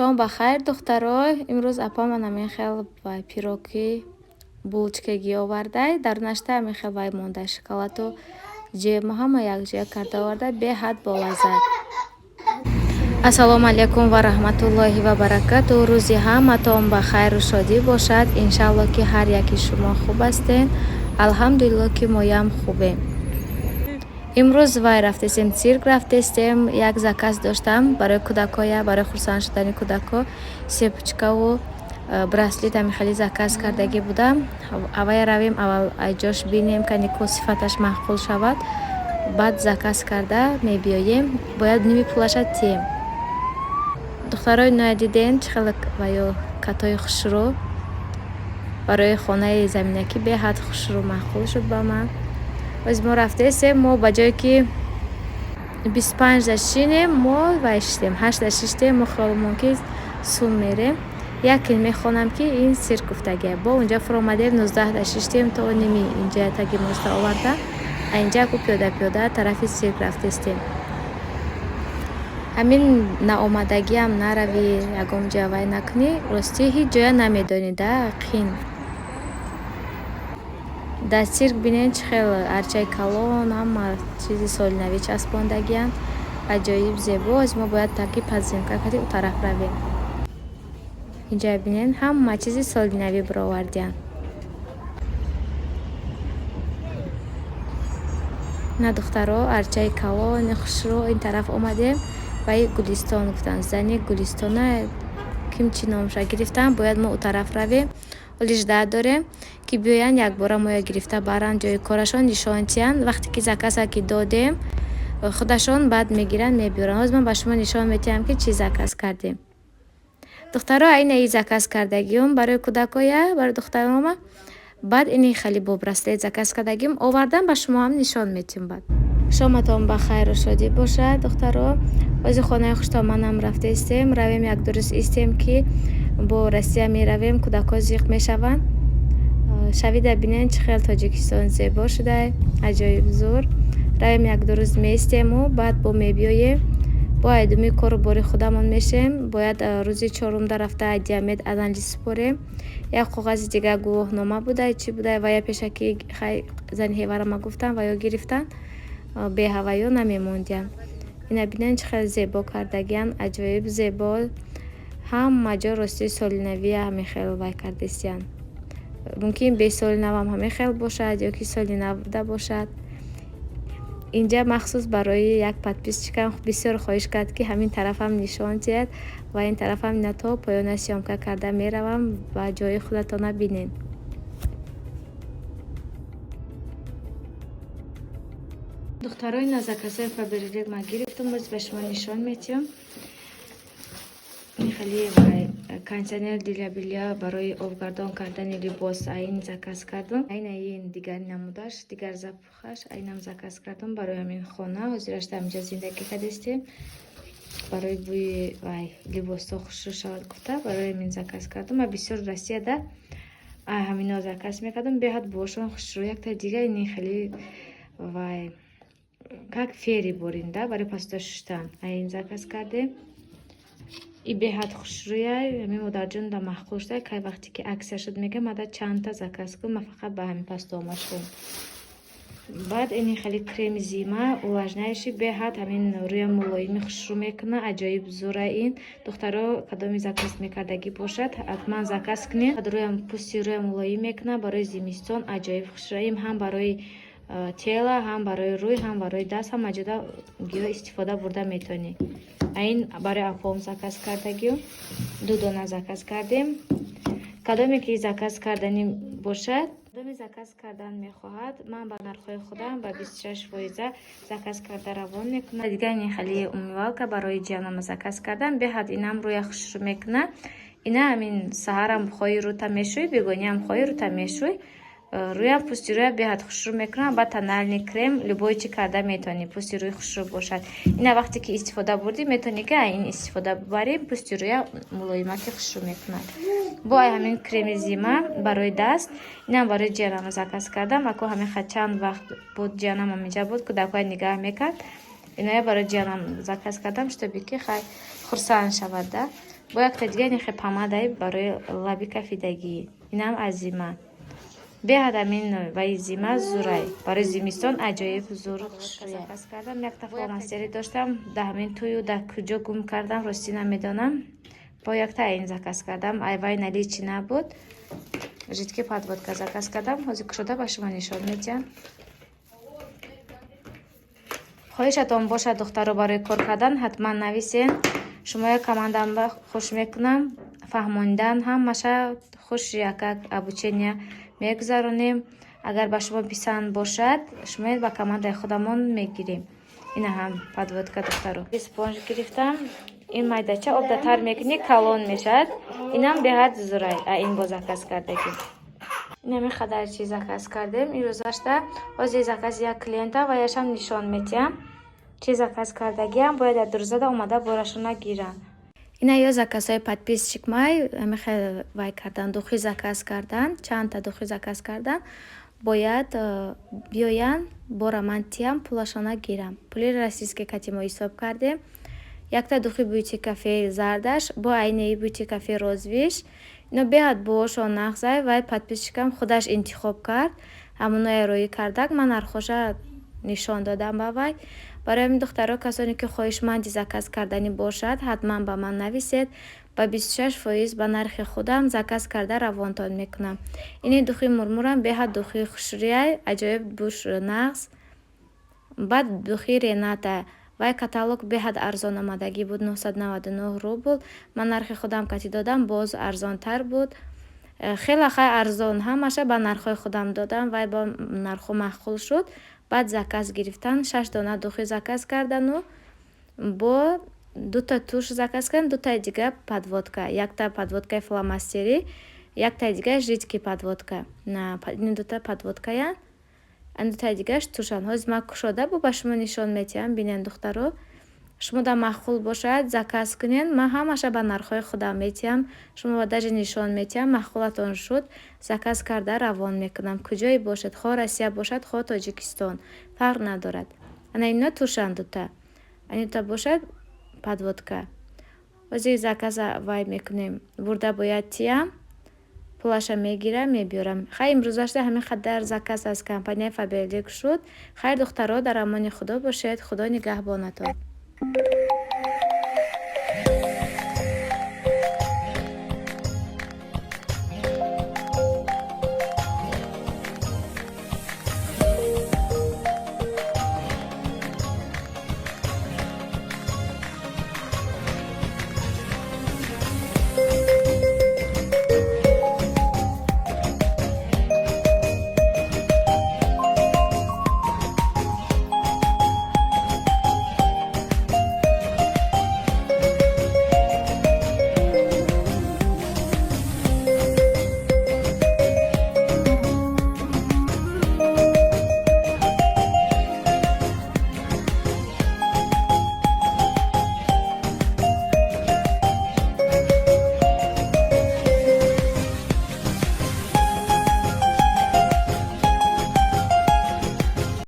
Шом ба хайр, духтаро. Имрӯз апаман ҳамин хел пироги, булочкагӣ овардай. Дарунашта ҳамин хел вай монда, шоколаду ҷему ҳама якҷоя карда оварда, беҳад болаззат. Ассалому алайкум ва раҳматуллоҳи ва баракату. Рӯзи ҳаматон ба хайру шодӣ бошад. Иншаалло, ки ҳар яки шумо хуб ҳастед. Алҳамдулилло, ки моям хубем. Имрӯз вай рафтестем, цирк рафтестем. Як заказ доштам барои кӯдакоя, барои хурсанд шудани кӯдако. Цепочкаву браслет ҳамин хеле заказ кардагӣ будам. Аввал равем, аввал айҷош бинем, кани ко сифаташ маъқул шавад, баъд заказ карда мебиёем. Бояд ними пулаша тием. Духтарои ноя дидем, чӣ хеле ваё катои хушрӯ барои хонаи заминакӣ, беҳад хушрӯ, маъқул шуд ба ман. Боз мо рафтестем, мо ба ҷое ки 25-да шинем, мо вай шиштем, 8-да шиштем. Мо хиёлмон ки сум мерем, якин мехонам, ки ин цирк гуфтагия. Бо унҷа фуромадем, 19-да шиштем, то ними инҷа таги моста оварда, а инҷа ку пиёда пиёда тарафи цирк рафтестем. Ҳамин наомадагиам, наравӣ, ягон ҷоя вай накунӣ, ростӣ ҳеҷ ҷоя намедонӣ да, қин. Дар цирк бинед, чӣ хел арчаи калон, ҳама чизи соли навӣ часпондагианд, аҷоиб зебо. Оз мо бояд таки подземка кади у тараф равем. Инҷа бинед, ҳама чизи соли навӣ бировардианд. На, духтаро, арчаи калони хушрӯ. Ин тараф омадем, вай гулистон гуфтанд, зани гулистона ким чӣ номша гирифтанд. Бояд мо у тараф равем. Оли ждать дорем, ки биёянд, якбора моя гирифта баранд, ҷои корашон нишон тиҳанд. Вақте ки заказа ки додем, худашон баъд мегиранд, мебиёранд. Ҳозир ман ба шумо нишон медиҳам, ки чӣ заказ кардем. Духтаро, айна и заказ кардагиём барои кӯдакоя, барои духтарома. Баъд ини хеле бо браслет заказ кардагиём овардам, ба шумо ҳам нишон медиҳем баъд. Шоматон ба хайру шодӣ бошад, духтаро. Ози хонаи хуштоманам рафтаистем. Равем, як ду рӯз истем, ки бо Россия меравем, кӯдакҳо зиқ мешаванд. Шавида бинед, чӣ хел Тоҷикистон зебо шудай, аҷоиб зур. Равем, як ду рӯз меистему, баъд бо мебиёем, бо айдуми кору бори худамон мешем. Бояд рӯзи чорумда рафта диамед анализ супорем. Як коғази дига, гувоҳнома будай, чӣ будай, ва я пешакӣ хай зани ҳеварама гуфтам, ва ё гирифтан, беҳаваё намемондиям. Ина бинед, чӣ хел зебо кардагиан, аҷоиб зебо. Ҳама ҷо рости соли навия ҳамин хел вай кардистиянд. Мумкин бе соли навам ҳамин хел бошад ё ки соли навда бошад. Инҷа махсус барои як подписчикам, бисёр хоҳиш кард, ки ҳамин тарафам нишон диҳад, ва ин тарафам ина то поёна съёмка карда меравам ва ҷои худатона бинед. Духтарои, на заказҳои Фаберлик ман гирифтам, боз ба шумо нишон медиҳам. Хеле кондиционер для белья барои обгардон кардани либос, айн заказ кардам. Айна ин дигар намудаш, дигар запахаш, айнам заказ кардам барои ҳамин хона. Ҳозирашта ҳаминҷа зиндагӣ кардастем, барои бӯи вай либосҳо хушрӯ шавад гуфта, барои ҳамин заказ кардам. Ма бисёр Россияда ҳамино заказ мекардам, беҳад бошон хушрӯ. Якта дига ини хеле вай как Фейри боринда барои посуда шуштан, айн заказ кардем. И беҳад хушрӯяй, ҳамин модарҷон да маъқул шуда. Кай вақте ки акция шуд, мега, мада чандта заказ кун, ма фақат ба ҳамин пастуома шудам. Баъд ини хеле креми зима увлажняющий, беҳад ҳамин рӯя мулоими хушрӯ мекуна, аҷоиб зура ин. Духтаро, кадоми заказ мекардагӣ бошад, ҳатман заказ кунед. Рӯям, пӯсти рӯя мулоим мекуна, барои зимистон аҷоиб хушрӯ. Им ҳам барои тела, ҳам барои рӯй, ҳам барои даст, ҳама ҷода гиёҳ истифода бурда метавонӣ. Ин барои апом заказ кардагиём, ду дона заказ кардем. Кадоме ки заказ карданӣ бошад, кадоме заказ кардан мехоҳад, ман ба нархҳои худам ба 26 фоиза заказ карда равон мекунам. Дигар ини хеле умывалка барои ҷиянама заказ кардам, беҳад инам рӯя хушрӯ мекунад. Ина ҳамин саҳарам хоҳӣ рӯта мешӯй, бегониам хоҳӣ рӯта мешӯй, рӯям, пӯсти рӯя беҳад хушрӯ мекунам. Баъд тональный крем, любой чӣ карда метавонӣ, пӯсти рӯи хушрӯ бошад. Ина вақте ки истифода бурдӣ, метавонӣ ки ин истифода бибарӣ, пӯсти рӯя мулоимаки хушрӯ мекунад. Бо ай ҳамин креми зима барои даст, инам барои ҷиянама заказ кардам. Аку ҳамин чанд вақт буд, ҷиянам ҳаминҷа буд, кӯдакҳоя нигаҳ мекард. Иная барои ҷиянам заказ кардам, чтобы ки хай хурсанд шавад да. Бо якта дига нехе помадай барои лаби кафидагӣ. Инам аз зима. Беҳад амин ваи зима зурай. Барои зимистон аҷоиб зур заказ кардам. Якта фломастери доштам, да ҳамин тӯю да куҷо гум кардам, ростӣ намедонам. Бо якта ин заказ кардам. Ай вай наличии набуд. Жидкий подводка заказ кардам. Ҳозир кушода ба шумо нишон медиҳам. Хоҳишатон бошад, духтаро, барои кор кардан, ҳатман нависен. Шумоя командамба хуш мекунам. Фаҳмонидан ҳамаша хуш якак обучения мегузаронем. Агар ба шумо писанд бошад, шумоя ба командаи худамон мегирем. Ина ҳам подводка, духтаро. Спонж гирифтам. Ин майдача обда тар мекунӣ, калон мешавад. Инам беҳад зурай. А ин бо заказ кардагим. Инами қадар чиз заказ кардем. Ирӯзашта ҳозир заказ як клиента ва яшам нишон метиҳам. Чӣ заказ кардагиам, бояд дар дурзада омада борашона гиранд. Ина ё заказҳои подписчик май ҳамихел вай кардан, духи заказ кардан, чандта духи заказ кардан. Бояд биёянд, бора ман тиям, пулашона гирам. Пули российский кати мо ҳисоб кардем. Якта духи Бьюти Кафе зардаш, бо айнаи Бьюти Кафе розовыйш. Ино беҳад буошон нағзай, вай подписчикам худаш интихоб кард. Ҳамоное роӣ кардак, ман нархоша нишон додам ба вай. Барои ҳамин, духтаро, касоне ки хоҳишманди заказ карданӣ бошад, ҳатман ба ман нависед. Ба 26% ба нархи худам заказ карда равонтон мекунам. Ини духи мурмурам беҳад духи хушрӯяй, аҷоиб буш нағз. Баъд духи Рената. Вай каталог беҳад арзон омадагӣ буд, 999 рубл. Ман нархи худам кати додам, боз арзонтар буд. Хеле хай арзон, ҳамаша ба нархҳои худам додам, вай бо нархҳо маъқул шуд. Баъд заказ гирифтан, шаш дона духи заказ кардану бо дута тушь заказ кардам, дутаи дига подводка. Якта подводкаи фломастерӣ, яктаи дига жидкий подводка. Ин дута подводкаянд, ан дутаи дигааш тушанд. Ҳозир ман кушода бо ба шумо нишон медиҳам. Бинед, духтаро, шумо да маъқул бошад, заказ кунед. Ман ҳамаша ба нархҳои худам метиҳам, шумо даже нишон метиҳам. Маъқулатон шуд, заказ карда равон мекунам. Куҷое бошед, хоҳ Россия бошад, хоҳ Тоҷикистон, фарқ надорад. Ана ино тушанд дута, ани дута бошад подводка. Ҳозир заказа вай мекунем, бурда бояд тиям, пулаша мегирам, мебиёрам. Хай, имрӯзашда ҳамин қадар заказ аз компанияи Фаберлик шуд. Хайр, духтаро, дар амони Худо бошед, Худо нигаҳбонатон.